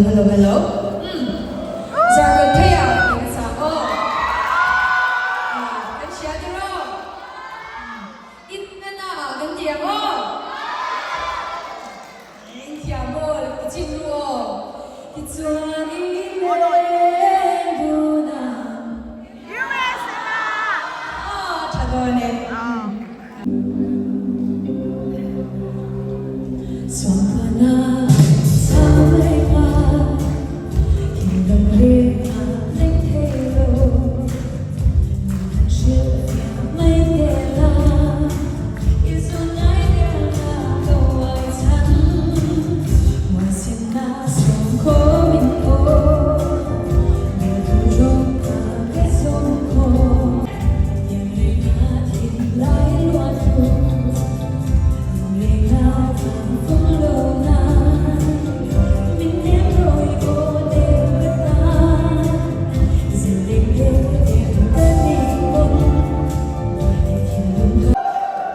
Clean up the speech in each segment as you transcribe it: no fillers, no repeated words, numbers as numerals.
Hello hello umm Zarkawt phei ah kan sa aw kan hria tiraw in na na ah kan ti ang aw in thiam aw lo ti chin ru aw tichuan in leng dun ang aw tha dawn e.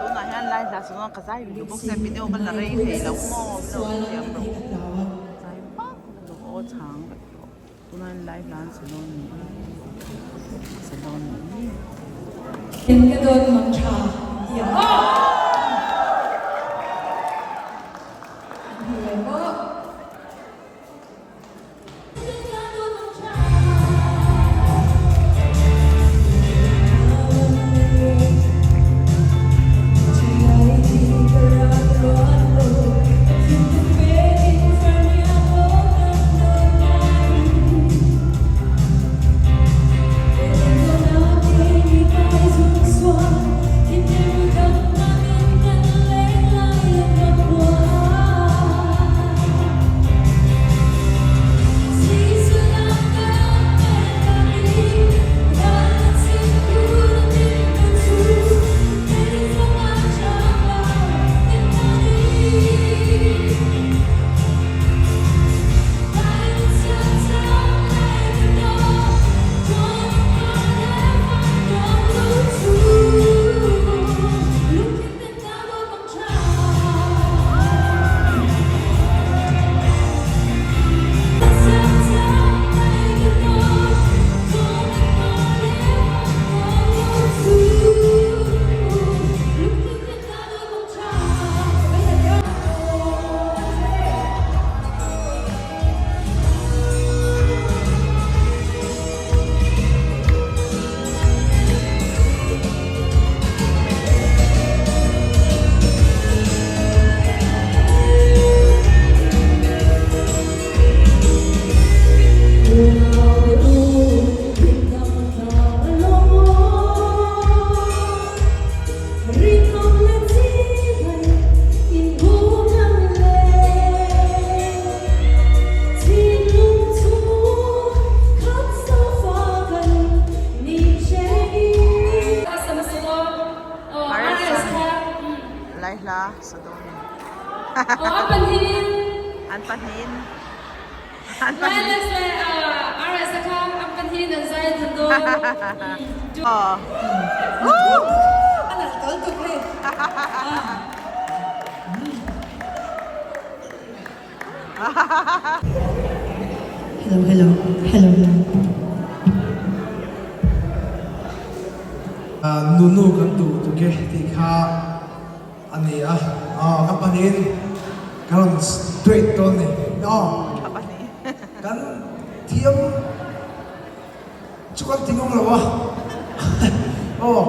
Tunah hian lai hla chuan ka zai duh bawk sia video ka la rei thei lo maw min lo hrethiam rawh zai vak ka duh aw chhang vek tawh. Tunah hian live la an sa dawn ni a, sa dawn ni. Eng ka dawt mang tha ti ang aw. An hmu ve pawh. Lai hla sa dawn ni. An pahnihin. An pahnihin. Hello hello hello hello. Nunu kan duh tuk e tih kha a ni a, aw ka panin ka rawn straight dawn ni aw kan thiam chu kan ti ngawng lo a aw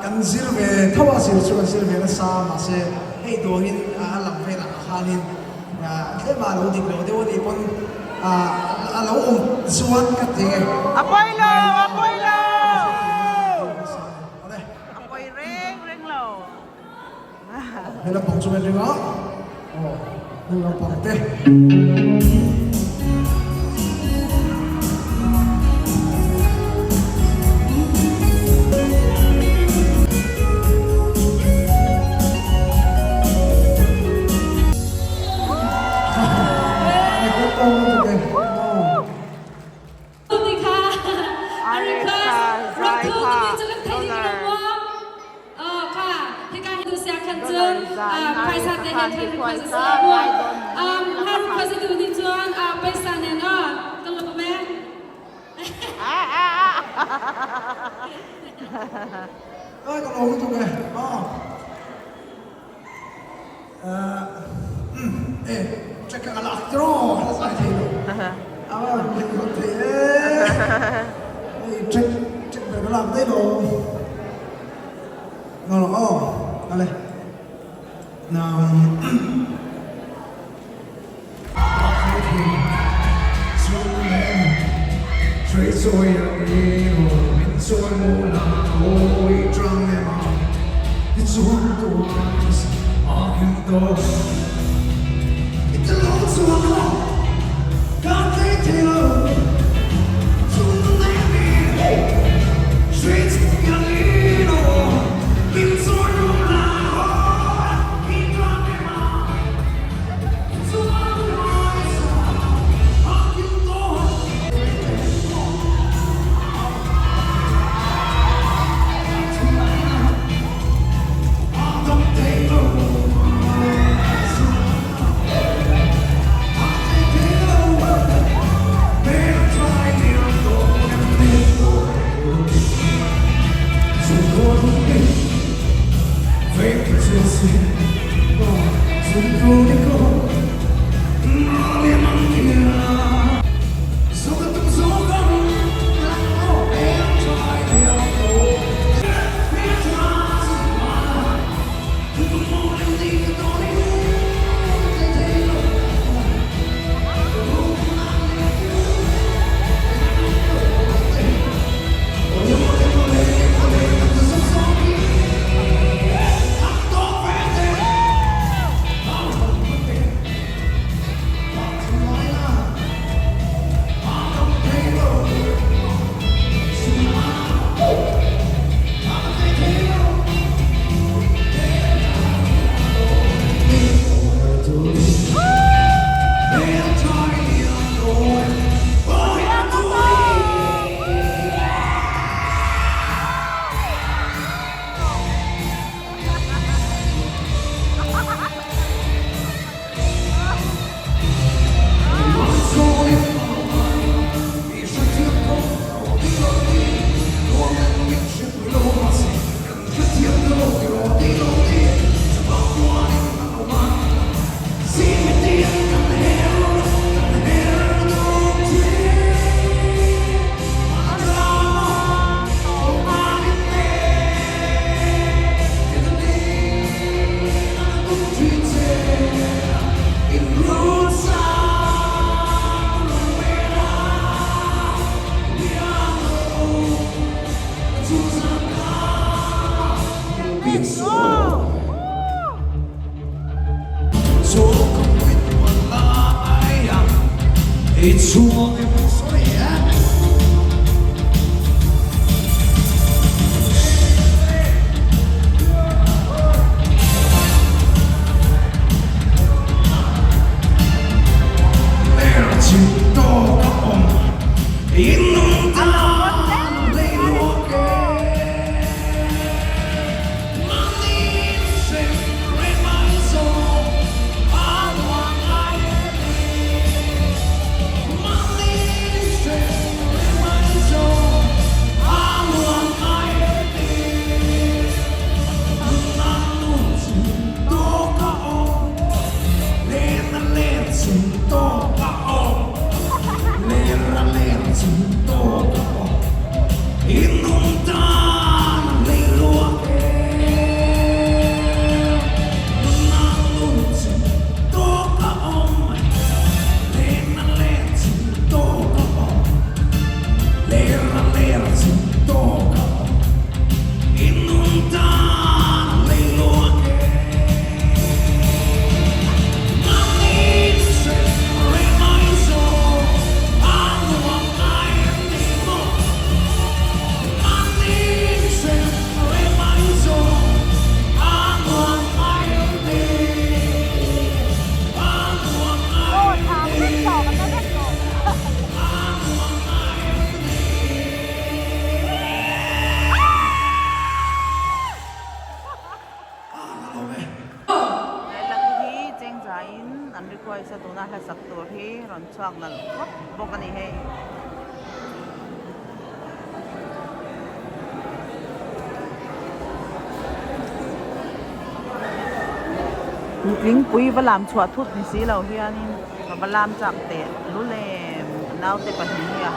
kan zir ve tho a zir chu kan zir ve nasa mahse hei tuangin a lang velah khanin tlema lo dik lo deuh a nih pawn a lo awm chuan ka ti nge. A pawi lo a pawi lo a pawi reng reng lo. He lampang chu kan ring a, aw hnu lampang te. Dollar za in a rei kha khan ti khuai kha vai dawn ni. lutuk e aw e check ka lak tiraw a zai thei lo a hei hawt thei e hei check check ber ka lak daih lo no no aw ale na He hla hi chengzain an request a tuna hla sak tur hi rawn chhuak nalh khawp bawk a ni hei. Nutling pui va lam chhuah thut ni si lo hianin ka va lam chak teh lul em naute pahnih hi a.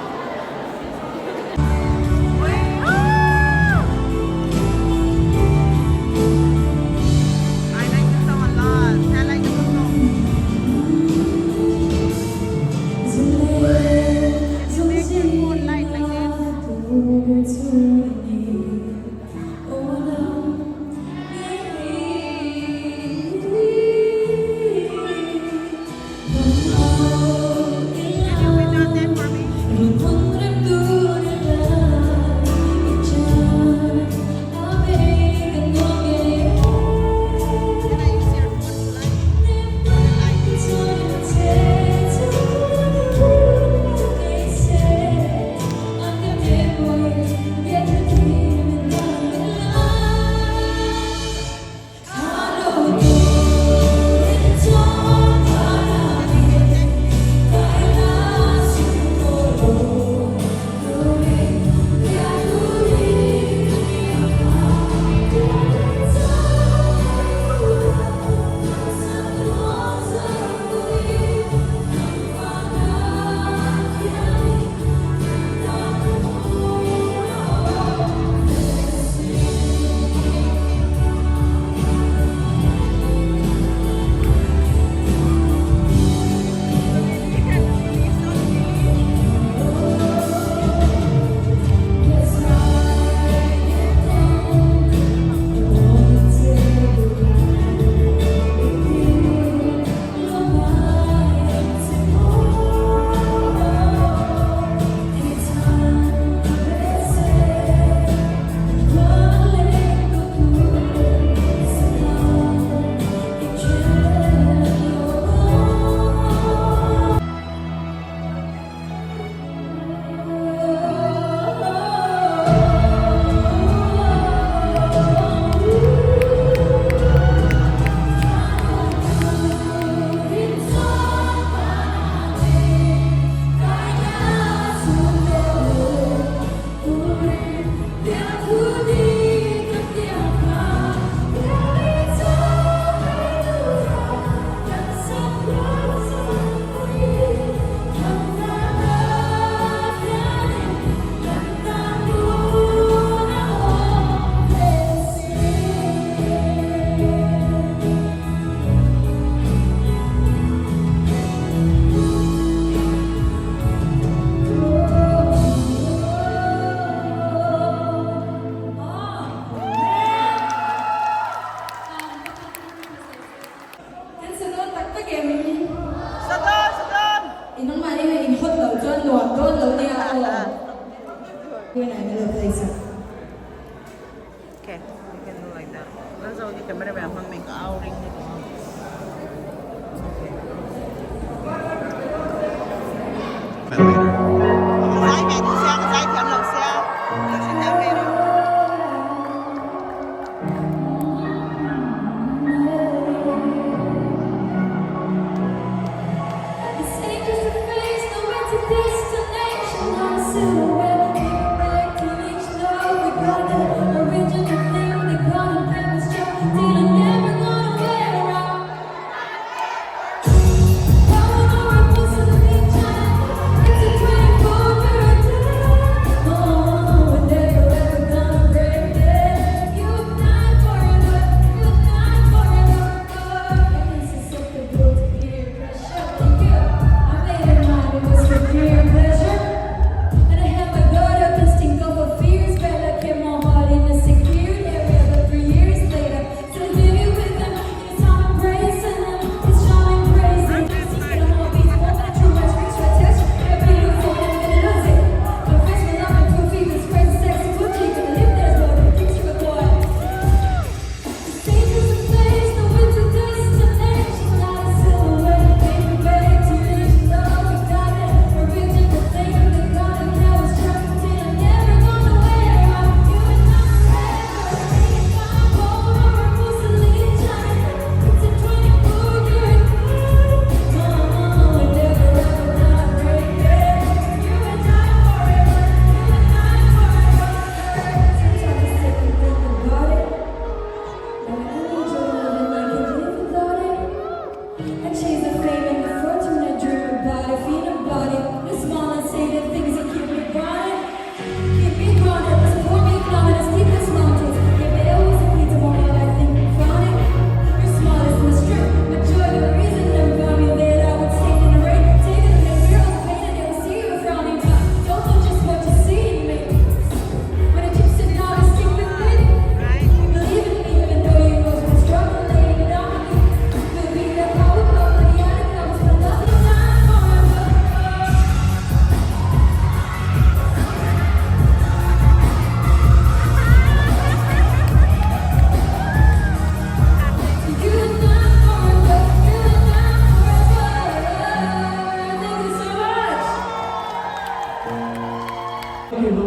Kan sa dawn tak tak em? Sa dawn, sa dawn! I nangmah nia in hot lo chuan nuam dawn lo nia aw. When I lo play sak. Okay, we can do like that. Lalzo hi camera man hmang mai ka au ring ni tawh a. Okay. Ka zai ve duh sia, ka zai thiam lo sia. Ka hre thiam ve lo.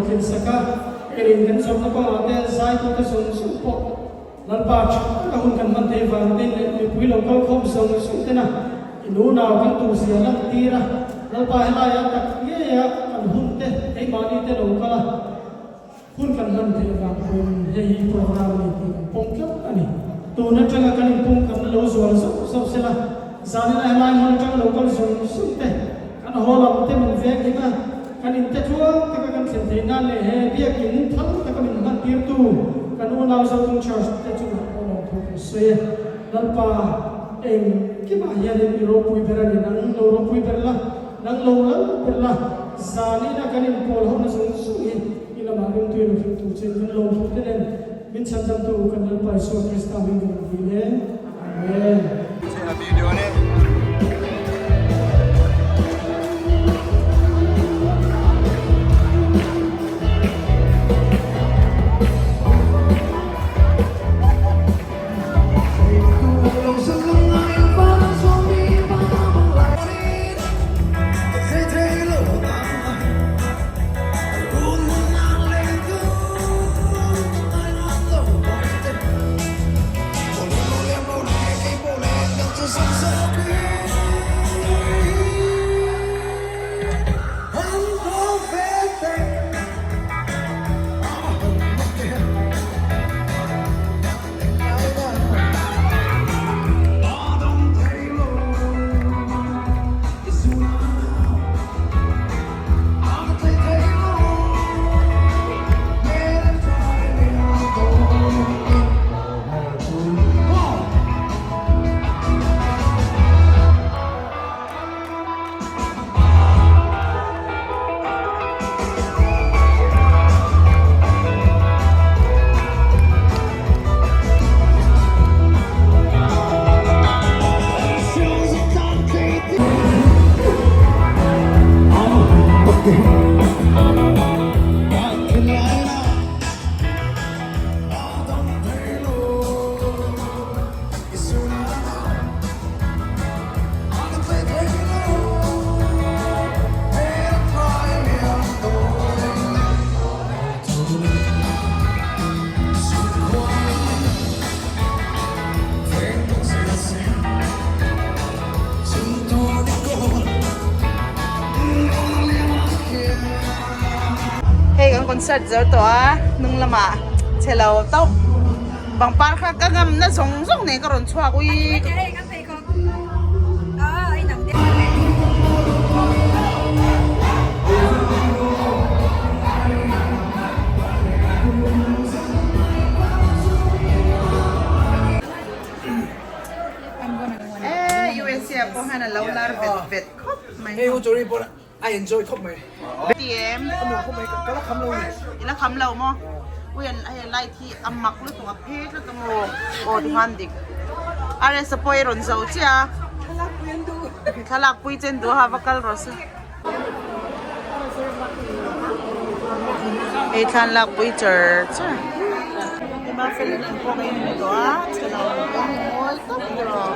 hlawhtlin sak a, kan in kan zawmna kawngah te zaitute zawng zawng pawh Lalpa tha taka hun kan hman theih vang te leh mipui lo kal khawm zawng zawng tena in unau kan tur zia lan tir a, Lalpa helaiah tak ngeia kan hun te keimahni te lo kal a, Hun kan hman theih vang pawhin hei hi program a ni tih kan pawm tlat a ni. Tun atanga kan inpum kan lo zual zauh zauh sela, zanina helai hmun atanga lo kal zawng zawng te, kan haw lam te min veng him a, kan inte tluang taka kan thlen theih nan leh he biakin thal taka min hman tirtu kan unau Zotung Church te chungah pawh lawmthu kan sawi e. Lalpa engkimah hianin i ropui ber a ni, nang lo ropui ber la, Nang lo lal ber la, zanina kan inpawl ho na zawng zawng hi i lamah ringtu in hrilh tur chein kan lawm thu te nen min chhandamtu kan Lalpa Isua Krista hming kan dil e. Amen. Hei kan concert zo tawh a hnung lamah chhe lo tawp pangpar kha ka ngam na zawng zawng nen ka rawn chhuak ui. E USA pawh hian a lo lar vet vet khawp mai. Hei u Jory pawh a enjoy khawp mai. TM. A nuam khawp mai ka la kham lo ni. I la kham lo maw? Ui an hei light hi a mak lutuk a phe tlat ang aw. Aw tikhan dik. RS a pawh i rawn zo chiah a. Thlalak pui an duh. Thlalak pui chen duh a va kal rawh se. Hei thlalak pui char char. Ema felin an pawh ka inhmu tawh a chhelo mawi tak rawh.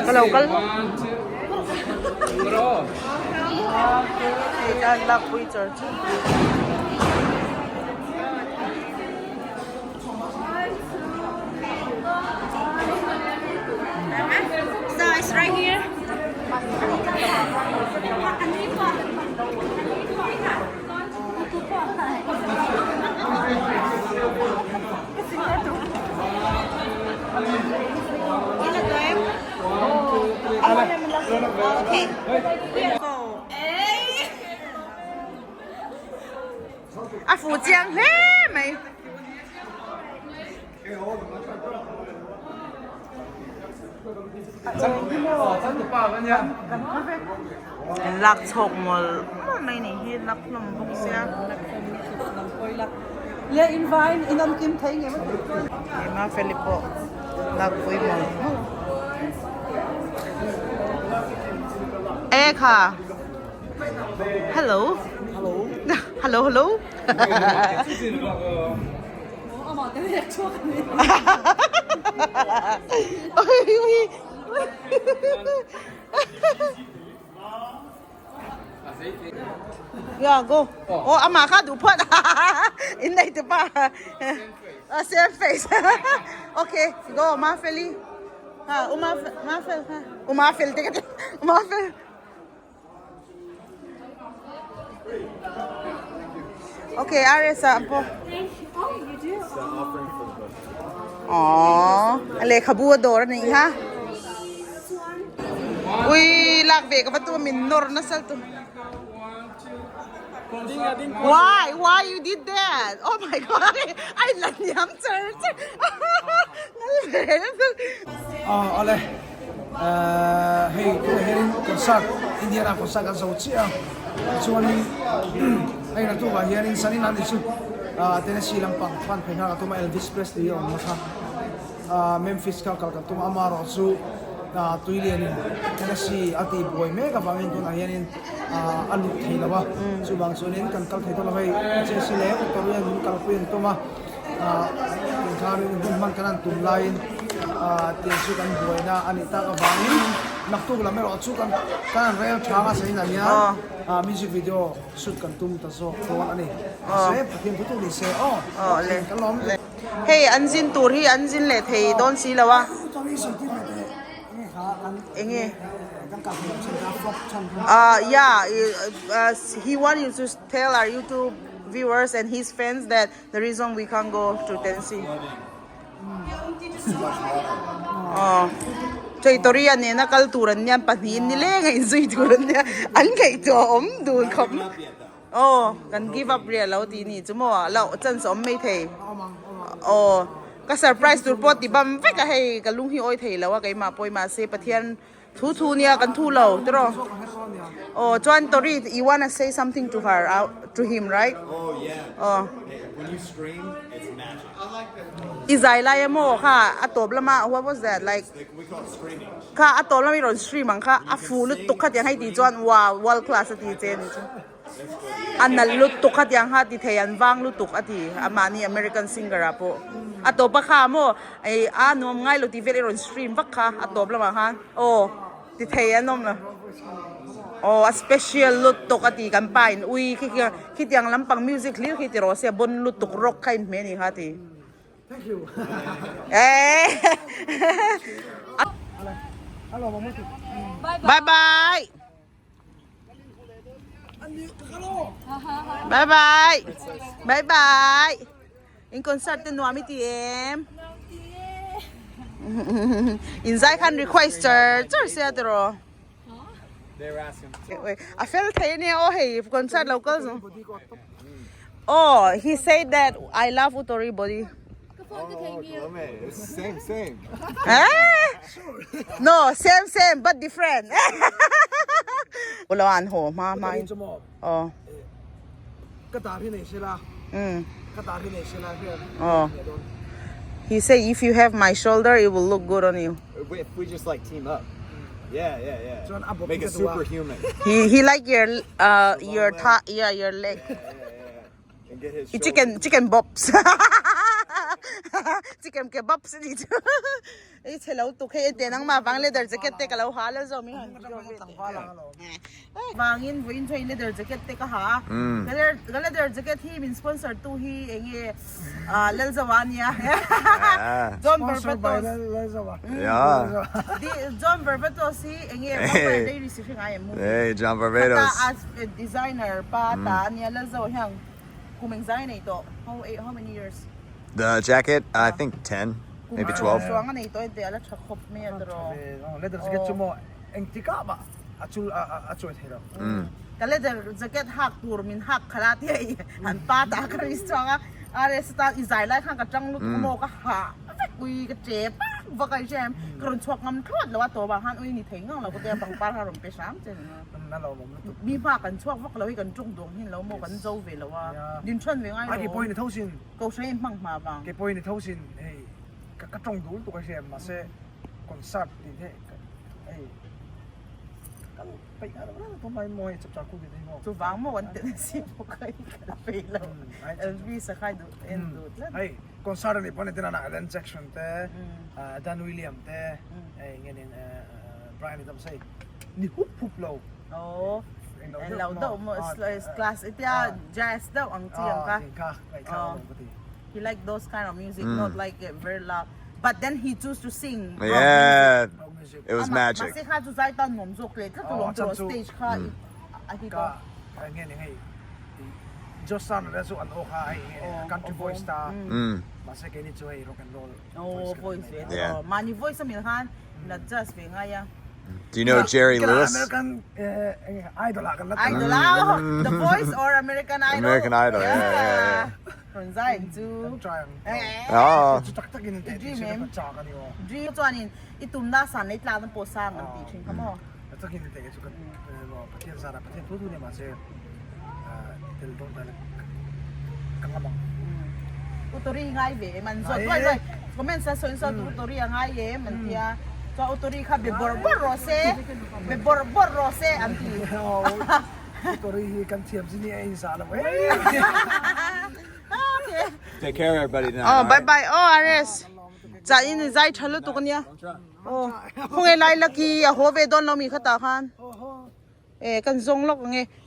Ka lo kal hei tan lak pui char char. So it's right here. A fu chiang hle mai. An lak chhawk mawlh mawlh mai nih hi lak hlawm bawk sia. Ema feli pawh lak pui mawlh mawlh. E kha hello hello hello. Yeah, go. Oh, ama kha duh phawt. In nei te pa. Same face. Okay, go ma feli. Ha, uma ma fel ha. Uma fel te ka ti. Uma fel. Okay, RS ah pawh. Aww, a lehkhabu a dawr a nih kha. Ui, lak ve ka va tu min nawr nasa tu. Why? Why you did that? Oh my god. Ai la niam char char. Ngal ve. Ah, ale. Hei tunah hianin concert Indian ah concert an zo chiah a tichuanin hei naktukah hianin Sunny Lal chu Tennessee lampang fan phei nghal a tum a Elvis Presley a awm kha Memphis kha kal kan tum a amaherawh chu tui lianin Tennessee a tih buai mek avangin tunah hianin a lut thei lo a chuvang chuanin kan kal thei dawn lo hei Jesse leh Uttar hian min kalpui an tum a. Tiangkhanin hun hman kan han tum laiin tiang chu kan buaina a nih tak avangin naktuk lam erawh chu kan kan han rel thang a sahin ah hian music video shoot kan tum ta zawk dawn a ni. Mahse Pathian thu tu ni se aw kan lawm. Hei an zin tur hi an zin leh thei dawn si lo a. Enge? Yeah, he want you to tell our YouTube viewers and his fans that the reason we can't go to Tennessee. Oh. Chei Toria nena kal tur an nia pahnih ni leng a inzui tur an nia an ngaihtuah awm dun khawp oh kan give up riah lo tih ni chu maw loh chance awm mai thei oh ka surprise tur pawh ti bam vek a hei ka lung hi awi thei lo a keimah pawh i mahse Pathian Thu thu nia kan thu lo tiraw. Aw chuan Tori you wanna say something to her to him right? Oh yeah. Aw. When you scream it's magic. I zai lai a maw kha a tawp lama what was that like We call it screaming. Kha a tawp lama i rawn stream ang kha a fu lutuk kha tiang hei tih chuan wow world class a ti che ni chu. A nalh lutuk kha tiang kha ti thei an vang lutuk a ti a mahni American singer ah pawh a tawp a kha maw ei a nuam ngai lo tih vel i rawn stream vak kha a tawp lamah khan aw ti thei an awm lo aw a special lutuk a ti kan pa in ui khi khitiang lampang music hlir khi ti rawh se bon lutuk rock kha inhmeh a ni kha a ti. Thank you. Bye bye. Bye bye. Bye bye. In concert te nuam i ti em. In zai khan request char char sia tiraw. A fel thei ania aw hei concert lo kal zawng. Oh, he said that I love Utori body. Oh, same, same. Eh? No, same, same, but different. Ulo an ho ma ma. Oh. Ka dar hi nei sela. Mm. Ka dar hi nei sela hian. Oh. He say if you have my shoulder, it will look good on you. If we just like team up. Yeah, yeah, yeah. Chuan a bawp Make a ka duh a. superhuman. He he like your uh your thigh, yeah, your leg. Yeah, yeah, yeah. And get his I shoulder. chicken chicken bobs chicken kebabs ni chu i chhe lo tuk hei ente nangmah vang leather jacket te ka lo ha la zawm i han vangin vawiin chu hei leather jacket te ka ha a ka leather jacket hi min sponsor tu hi enge Lalzawa ania John Barbatos John Barbatos hi enge Vampire Diaries i hre ngai em Hey John Barbatos as designer pa ta ania Lalzawa hian kum engzai nei tawh how how many years The jacket I think 10 maybe 12 Chuang a nei tawh ente ala tha khawp mai a tiraw Leather jacket chu maw engtikah mah a chul a chuai thei lo. Ka leather jacket hak tur min hak khala ti hei han pa ta ka ri chuang a RS tan i zai lai khan ka tang lutuk maw ka hah vek ui ka che pak vak a i hre em ka rawn chhuak ngam thlawt lo a tawp ah khan ui ni thei ngang lo ka tia pangpar kha rawn pe hram che ni Na lo awm lutuk. Mi hma kan chhuak vak lo hi kan ṭawng duang hin lo maw kan zo ve lo a din ṭhan ve ngai lo. A ke pawhin i tho sin. Ko hre in hmang hma vang. Ke pawhin i tho sin hei ka ṭawng duh lutuk a hre em mahse concert tih te hei. Kan peih a lo reng tawh mai maw hei chapchar kut te hi maw. Chuvang maw kan Tennessee pawh kha i kal peih lo. Elvis a kha i duh en duh tlat. Hei concert a nih pawh ni tin a Alan Jackson te Dan William te hei nge nen Brian Adams hei ni hup hup lo. Aw en lo deuh maw class itia jazz deuh ang chi ang kha. Kha ngaihthlak a nuam ka ti. He like those kind of music not like very loud but then he choose to sing rock Yeah, music. it was magic. Mahse kha chu zai tan nuam zawk leh tlat alawm chu stage kha a hit a. Ka nge ni hei Josh Turner te chu an aw kha hei country voice ta mahse keini chu hei rock and roll voice voice ve tawh mahni voice a mil khan in adjust ve ngai a. Do you know Jerry Lewis? American Idol ah kan la Idol ah The Voice or American Idol. American Idol yeah yeah yeah. Rawn zai ang chu. Kan try ang. Oh. Chu tak tak in teh Dream tih em? ka chak ani aw. Dream chuanin i tumna san lei tlak na pawh sang an tih thin kha maw? Tak in teh chu kan Pathian zara Pathian thu thu ni mahse tel dawn ta ka ngam ang. Utori hi ngai ve em an zawt luai luai comments a sawi sawi utori a ngai em an tia chuan utori kha be bawrh bawrh rawh se be bawrh bawrh rawh se an ti. Utori hi kan thiam chu ni a inzah lo e. Take care everybody tonight. Oh bye bye oh RS chah in zai tha lutuk ania oh khawnge lai lucky a haw ve dawn lo mi kha tah khan e kan zawng lawk ang e.